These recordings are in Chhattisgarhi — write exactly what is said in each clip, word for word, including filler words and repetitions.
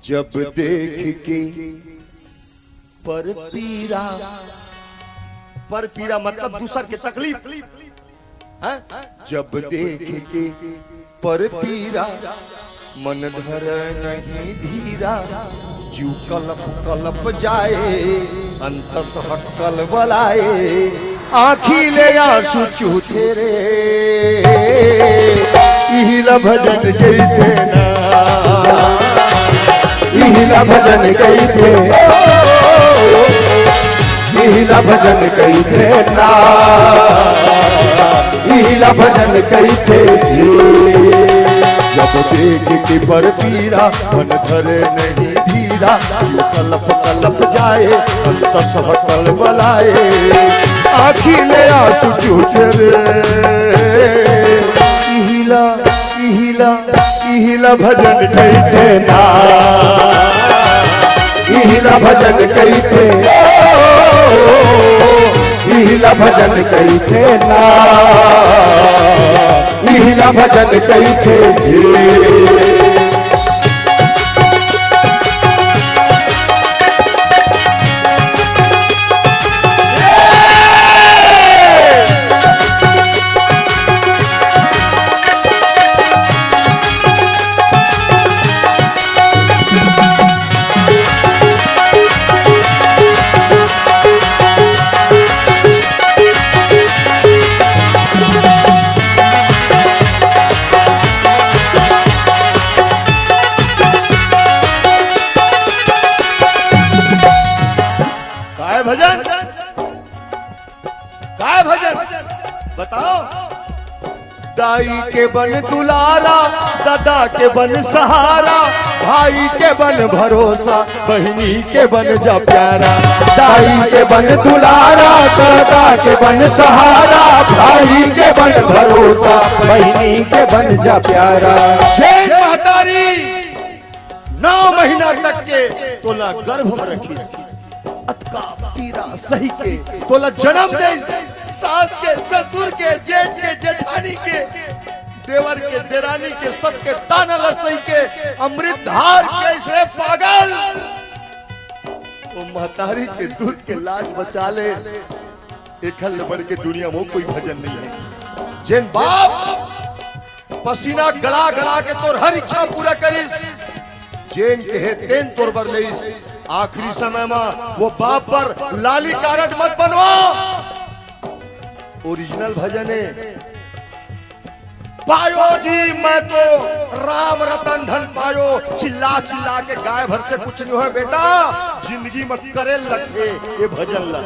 जब देख के पर पीरा, पर पीरा मतलब दूसर के तकलीफ, हैं? जब देख के पर पीरा, मन धर नहीं धीरा, जीव कलप कलप जाए, अंतस हटकल बलाए, आँखी ले आंसू चूथे रे। इहिला भजन कहिथे ना, इहिला भजन कहिथे, इहिला भजन कहिथे ना, इहिला भजन कहिथे जी। जब देख के पर पीरा, मन धरे नहीं धीरा, जीव कलप कलप जाए, अंतस हटल बलाए, आँखी ले आंसू चूचे रे। इहिला, इहिला, इहिला भजन कहिथे ना, इहिला भजन कहिथे, इहिला भजन कहिथे ना, इहिला भजन कहिथे जी। काय भजन? काय भजन? बताओ। दाई के बन दुलारा, दादा के बन सहारा, भाई के बन भरोसा, बहिनी के बन जा प्यारा। दाई के बन दुलारा, दादा के बन सहारा, भाई के बन भरोसा, बहिनी के बन जा प्यारा। जय महतारी। नौ महीना तक के तोला गर्भ में रखिस, अतका पीरा सही के तोला जन्म दे, सास के, ससुर के, जेठ के, जेठानी के, देवर के, देरानी के, सबके ताना ला सही के अमृत धार जैसे पागल। वो महतारी के दूध के लाज बचा ले, एखर ले बढ़ के दुनिया में कोई भजन नहीं है। जेन बाप पसीना गला गला के तोर हर इच्छा पूरा करिस, जेन कहे तेन तोर बर लेइस। आखिरी समय म वो बाप बर लाली कारड मत बनवा। ओरिजिनल भजन है, पायो जी मैं तो राम रतन धन पायो, चिल्ला चिल्ला के गाय भर से कुछ नहीं होय बेटा, जिंदगी में करे लगथे ये भजन ला।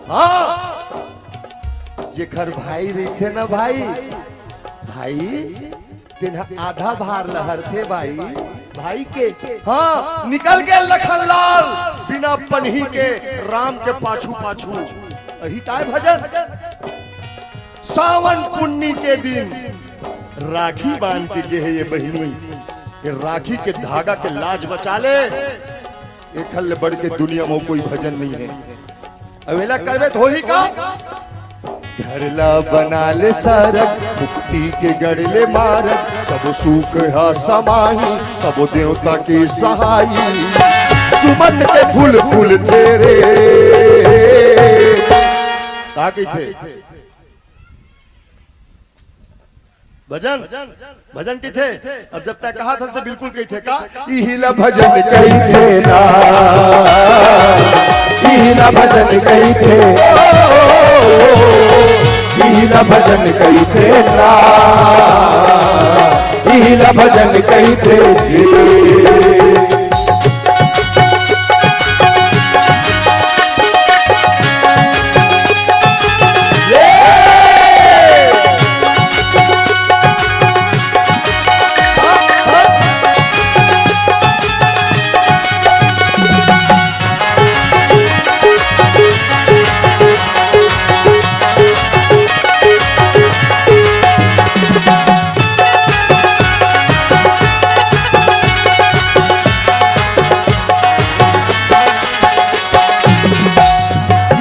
हाँ, जेखर भाई रहिथे ना भाई, भाई, तेन ह आधा भार ल हरथे भाई, भाई के। हाँ, निकल गे लखन लाल बिना पनही के राम के पाछू पाछू। अही ताय भजन। सावन पुन्नी के दिन राखी बांध के गे हे ये बहिनी, ये राखी के धागा के लाज बचा ले। एखर ले बढ़ के दुनिया में कोई भजन नहीं है। अवेला करबे तो होही का? घर ला बना ले सरग, मुक्ति के गढ़ ले मारग, सब सुख हा समाही, सब देवता के सहाई। सुमन के फूल फूल तेरे। का कहिथे? भजन, भजन कहिथे। अब जब तय कहा था तो बिल्कुल कहिथे का? इहिला भजन कहिथे ना, इहिला भजन कहिथे, इहिला भजन कहिथे ना, इहिला भजन कहिथे जी।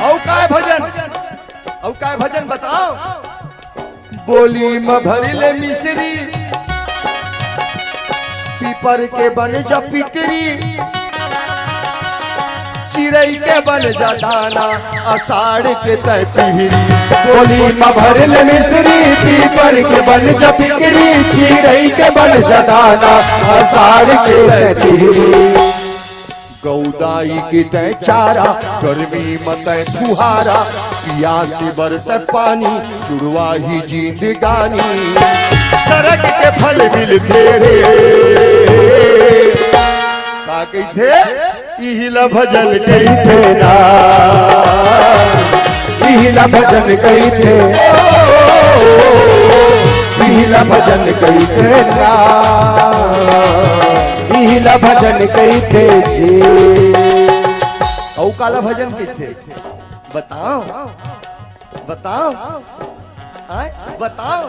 अउ काय भजन? अउ काय भजन बताओ? बोली म भरी ले मिश्री, पीप पीपर के बन जा पिकरी, चिरई के बन जा दाना, अषाढ़ के तैं पिहरी। कोली म भर ले मिसरी, पीपर के बन जा पिकरी, चिरई के बन जा दाना, अषाढ़ के तैं पिहरी। गऊ दाई के तैं चारा, गरमी म तैं फुहारा, पियासी बर तैं पानी, जुड़वा ही जिंदगानी। सरग के फल मिलथे रे। का कहिथे? इही ला भजन कहिथे ना, इही ला भजन कहिथे, इही ला भजन कहिथे ना, इही ला भजन कहिथे जी। अउ काला भजन कहिथे? बताओ, बताओ, आय, बताओ।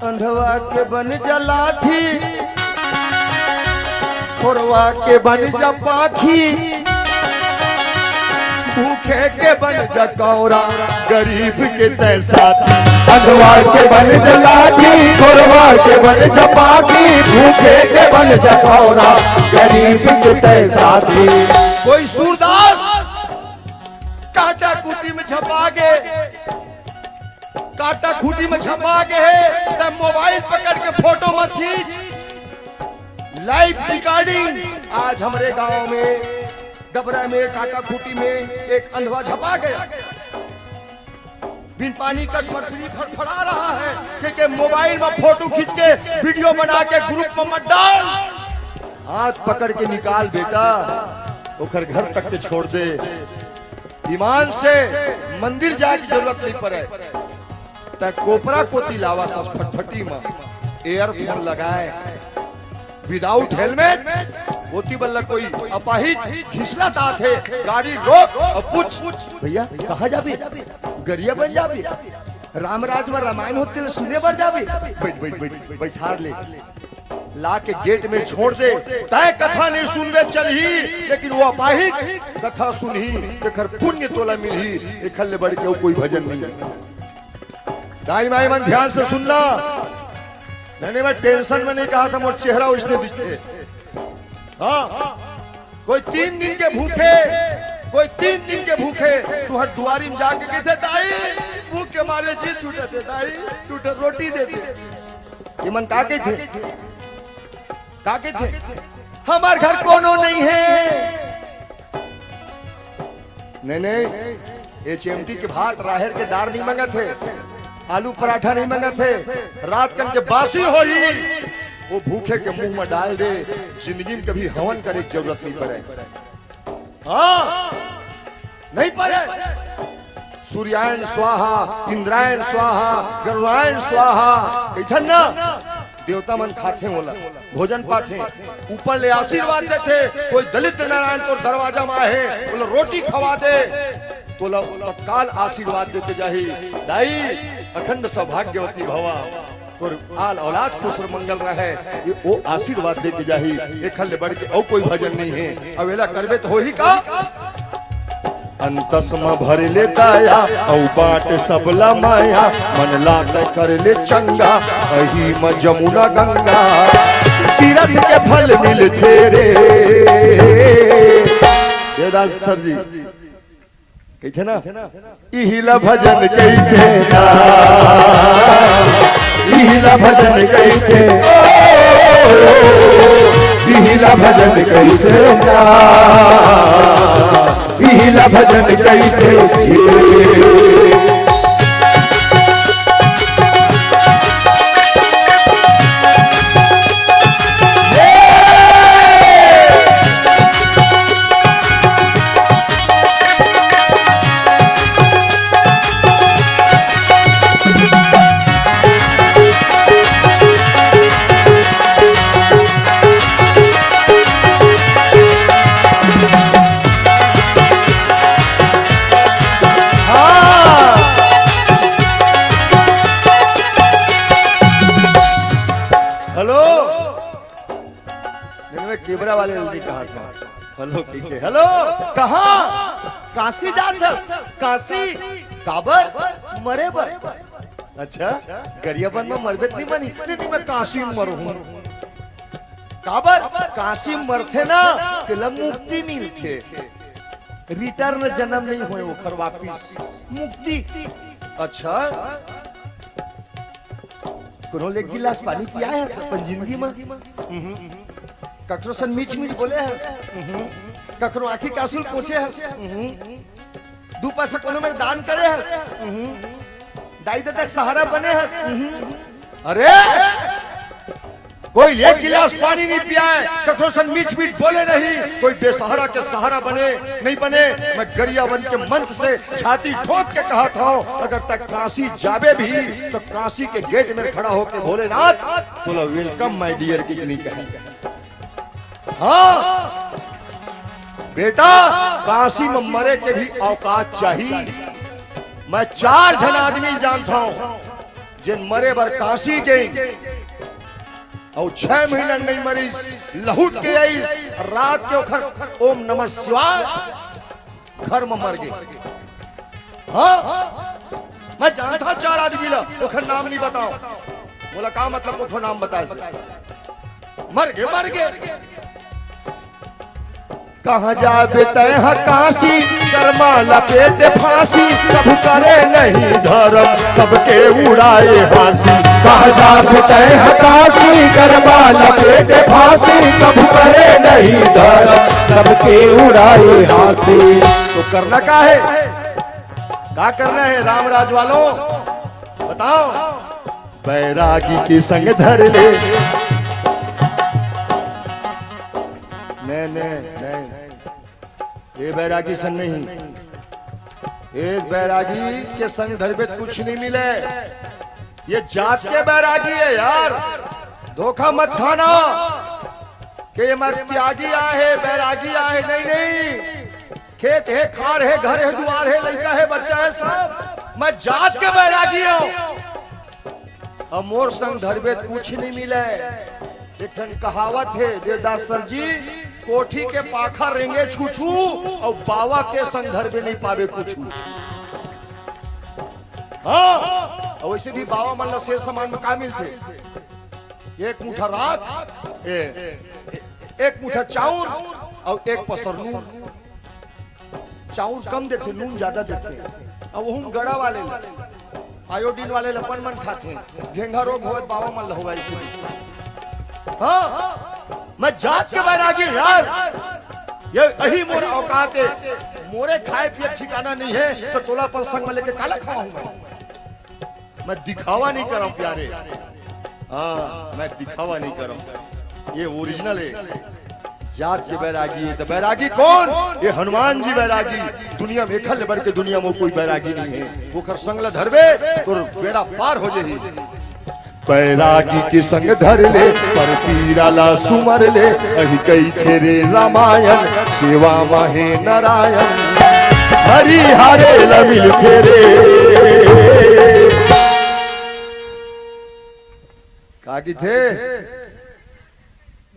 अंधवा के बन जा लाठी, खोरवा के बन जा पाखी, भूखे के बन जा कौरा, गरीब के तैं साथी। अंधवा के बन जा लाठी, खोरवा के बन जा पाखी, भूखे के बन जा कौरा, गरीब के तैं साथी। कोई सूरदास काटा कुटी में झपा गे, काटा खूंटी में झपा गे हे, त मोबाइल पकड़ के फोटो मत खींच। Live recording. आज हमरे गांव में, डबरा में, काटा खूंटी में एक अंधवा झपा गया। बिन पानी का मछली फड़फड़ा रहा है, के, के मोबाइल में फोटो खींच के, वीडियो बना के ग्रुप में मत डाल। हाथ पकड़ के निकाल बेटा, ओकर घर तक के छोड़ दे। ईमान से मंदिर जाए के जरूरत नहीं पड़े। तैं कोपरा कोती लावत हस फटफटी म, ईयरफोन लगाए, without helmet, ओती बल्ला कोई अपाहिज घिसला तात हे, गाड़ी रोक अउ पूछ, "भैया, कहाँ जाबे? गरियाबंद जाबे? रामराज म रामायण होथे तेला सुने बर जाबे?" बैठ, बैठ, बैठ, बैठार ले। ला के गेट में छोड़ दे, तैं कथा नहीं सुनबे चलही, लेकिन वो अपाहिज कथा सुनही, तेखर पुण्य तोला मिलही, एखर ले बढ़ के अउ कोई भजन नहीं है। दाई माई मन ध्यान से सुनना, नहीं, नहीं, मैं टेंशन में नहीं कहा था, मोर चेहरा उसने दिखे। हाँ, कोई तीन दिन के भूखे, कोई तीन दिन के भूखे, तुहर दुआरी में जाके कहिथे, "दाई, भूख के मारे जी छूटत हे, दाई, टूटे रोटी दे दे।" ये मन का कहिथे? का कहिथे? "हमार घर कोनो नहीं है।" नहीं, नहीं, ये चेमटी के भात, राहेर के दार नहीं मंगत हे, आलू पराठा नहीं मंगत हे, रात कन के बासी होही, वो भूखे के मुंह में डाल दे, जिंदगी में कभी हवन करे के जरूरत नहीं पड़े। हाँ, नहीं पड़े। सूर्यायन स्वाहा, इंद्रायन स्वाहा, गरुड़ायन स्वाहा, कहिथन ना, देवता मन खाथे ओला, भोजन पाथे, ऊपर ले आशीर्वाद देथे। कोई दलिद्र नारायण तोर दरवाजा में आहे, ओला रोटी खवा दे, तोला तत्काल आशीर्वाद देके जाही, "दाई, अखंड सौभाग्यवती भवा, तोर आल औलाद कुशल मंगल रहे।" ये ओ आशीर्वाद देके जाही, एखर ले बढ़ के अउ कोई भजन नहीं है। अब एला करबे तो होही का? अंतस म भर ले दया, अउ बाट सबला माया, मन ला तैं कर ले चंगा, अही म जमुना गंगा, तीरथ के फल मिलथे रे। देवदास सर जी कहिथे ना, इही ला भजन कहिथे ना, इही ला भजन कहिथे, ओ, इही ला भजन कहिथे ना, इही ला भजन कहिथे। हाँ। हेलो। नहीं, मैं कैमरा वाले नहीं कहा था। हेलो, ठीक है। हेलो, कहाँ? काशी जात हस? काशी? काबर? मरे बर। अच्छा, गरियाबंद में मरबे त नहीं बनी? नहीं, नहीं, मैं काशी में मरूँ। काबर? कांसी मरथे ना, तेला मुक्ति मिलथे। रिटर्न जन्म नहीं होय ओखर वापिस। मुक्ति। अच्छा, कोनो ले एक गिलास पानी पियाय हस अपन जिंदगी म? उहुं। कखरो सन मीठ मीठ बोले हस? उहुं। कखरो आंखी के आंसू ल पोंछे हस? उहुं। दू पैसा कोनो मेर दान करे हस? उहुं। दाई ददा के सहारा बने हस? उहुं। अरे, कोई एक गिलास पानी नहीं पियाय, कखरो सन मीठ मीठ बोले नहीं, कोई बेसहारा के सहारा बने नहीं बने। मैं गरियाबंद के मंच से छाती ठोक के कहत हंव, अगर तैं कांसी जाबे भी त कांसी के गेट में खड़ा होके भोलेनाथ तोला welcome my dear कितनी कहे। हाँ बेटा, कांसी म मरे के भी औकात चाही। मैं चार झन आदमी जानथंव, जेन मरे बर कांसी गे अउ छह महीना नहीं मरिस, लहुट के आइस, रात के ओखर ओम नमः शिवाय घर म मर गे। हाँ, मैं जानथंव चार आदमी ला, ओखर नाम नहीं बतावंव। बोला का मतलब ओखर नाम बताय से? मर गे, मर गे। कहाँ जाबे तैं ह कांसी, करमा लपेटे फांसी, प्रभु करे नहीं धर्म, सबके उड़ाए हांसी। कहाँ जाबे तैं ह कांसी, करमा लपेटे फांसी, प्रभु करे नहीं धर्म, सबके उड़ाए हांसी। तो करना का है? का करना है रामराज वालों, बताओ। बैरागी के संग धर ले। नहीं, नहीं, नहीं। ए बैरागी संग नहीं। ए बैरागी के संग धरबे त कुछ नहीं मिले। ये जात के बैरागी है यार, धोखा मत खाना कि ये मैं त्यागी आहे, बैरागी आहे, नहीं, नहीं। खेत है, खार है, घर है, दुआर है, लइका है, बच्चा है, सब। मैं जात के बैरागी हंव। अब मोर संग धरबे त कुछ नहीं मिले। एक ठन कहावत है देवदास सर जी, कोठी के पाखा रेंगे छू छू, अउ बावा के संग धरबे नहीं पाबे कुछू। हाँ, अउ वैसे भी बावा मन ला सेर समान में का मिलथे? एक मुठा राख, ए, ए, एक मुठा चाउर अउ एक पसर नून। चाउर कम देथे, नून ज्यादा देथे। अब वहू गड़ा वाले ला, आयोडीन वाले ला अपन मन खाथे, घेंघा रोग होवत बावा मन ला होवय इसीलिए। हाँ, मैं जात के बैरागी यार, ये यही मोर औकात है। मोरे खाए पिए ठिकाना नहीं है, तो तोला अपन संग में लेके काला खवाहूं मैं? मैं दिखावा नहीं करंव प्यारे, हाँ, मैं दिखावा नहीं करंव। ये ओरिजिनल है, जात के बैरागी है। तो बैरागी कौन? ये हनुमान जी बैरागी। दुनिया में एखर ले बढ़ के दुनिया में कोई बैरागी नहीं है। ओखर संग ल धरबे, तोर बेड़ा पार हो जाही। बैरागी के संग धर ले, पर पीरा ला सुमर ले, अही कहिथे रे रामायण, सेवा माहे नारायण, हरि हरे ला मिलथे रे। का कहिथे?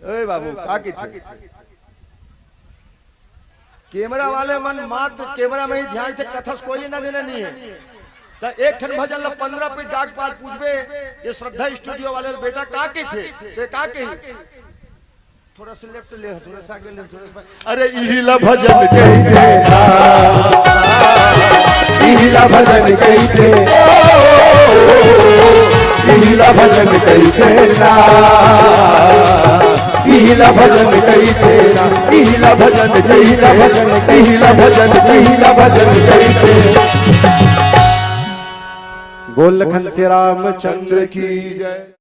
ओए बाबू, का कहिथे? कैमरा वाले मन मात्र कैमरा में ही ध्यान से, कथा से कोई लेना देना नहीं है। तो एक ठन भजन ला पंद्रह पीठ गा के बाद पूछबे, ये श्रद्धा स्टूडियो वाले बेटा का कहिथे? तो का कही? थोड़ा सा लेफ्ट ले, थोड़ा सा आगे ले, थोड़ा सा। अरे इही ला भजन कहिथे ना, इही ला भजन कहिथे, इही ला भजन कहिथे ना, इही ला भजन कहिथे ना, इही ला भजन, इही ला भजन, इही ला भजन, इही ला भजन कहिथे। बोल लखन से रामचंद्र की जय।